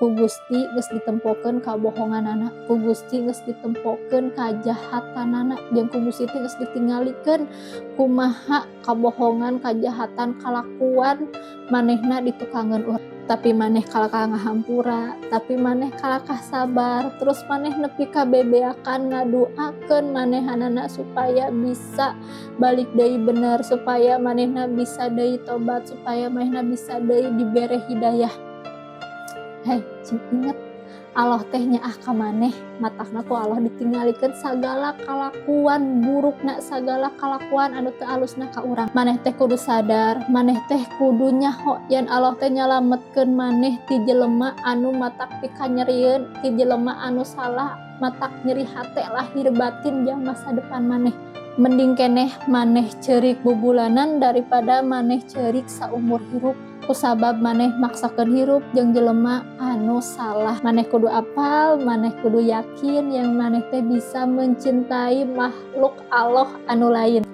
Ku Gusti geus ditempokeun kabohonganana, ku Gusti geus ditempokeun kajahatanana, jeung ku Gusti teh geus ditinggalikeun kumaha kabohongan, kajahatan, kalakuan manehna ditukangeun urang. Tapi maneh kalakah ngahampura, tapi maneh kalakah sabar, terus maneh nepi ka bebeakan ngaduakeun manehanana supaya bisa balik deui bener, supaya manehna bisa deui tobat, supaya manehna bisa deui dibere hidayah. Hei, cing inget, Allah teh nyaah ka maneh, matakna ku Allah ditinggalikeun sagala kalakuan burukna, sagala kalakuan anu teu alusna ka urang. Maneh teh kudu sadar, maneh teh kudu nyaho yen Allah teh nyalametkeun maneh ti jelema anu matak pikanyerieun, ti jelema anu salah, matak nyeri hate lahir batin jang masa depan maneh. Mending keneh maneh ceurik bubulanan daripada maneh ceurik saumur hirup kusabab maneh maksakeun hirup jeung jelema anu salah. Maneh kudu apal, maneh kudu yakin yang maneh teh bisa mencintai makhluk Allah anu lain.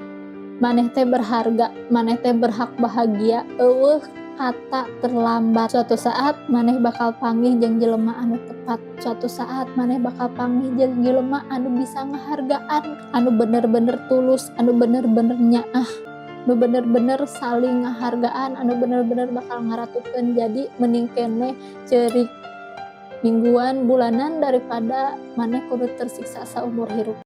Maneh teh berharga, maneh teh berhak bahagia, euweuh kata terlambat. Suatu saat maneh bakal panggih jeung jelema anu tepat. Suatu saat maneh bakal panggih jeung jelema anu bisa ngahargaan, anu bener-bener tulus, anu bener-bener nyaah, anu bener-bener saling ngahargaan, anu bener-bener bakal ngaratukeun. Jadi mending keneh ceurik mingguan, bulanan, daripada maneh kudu tersiksa saumur hirup.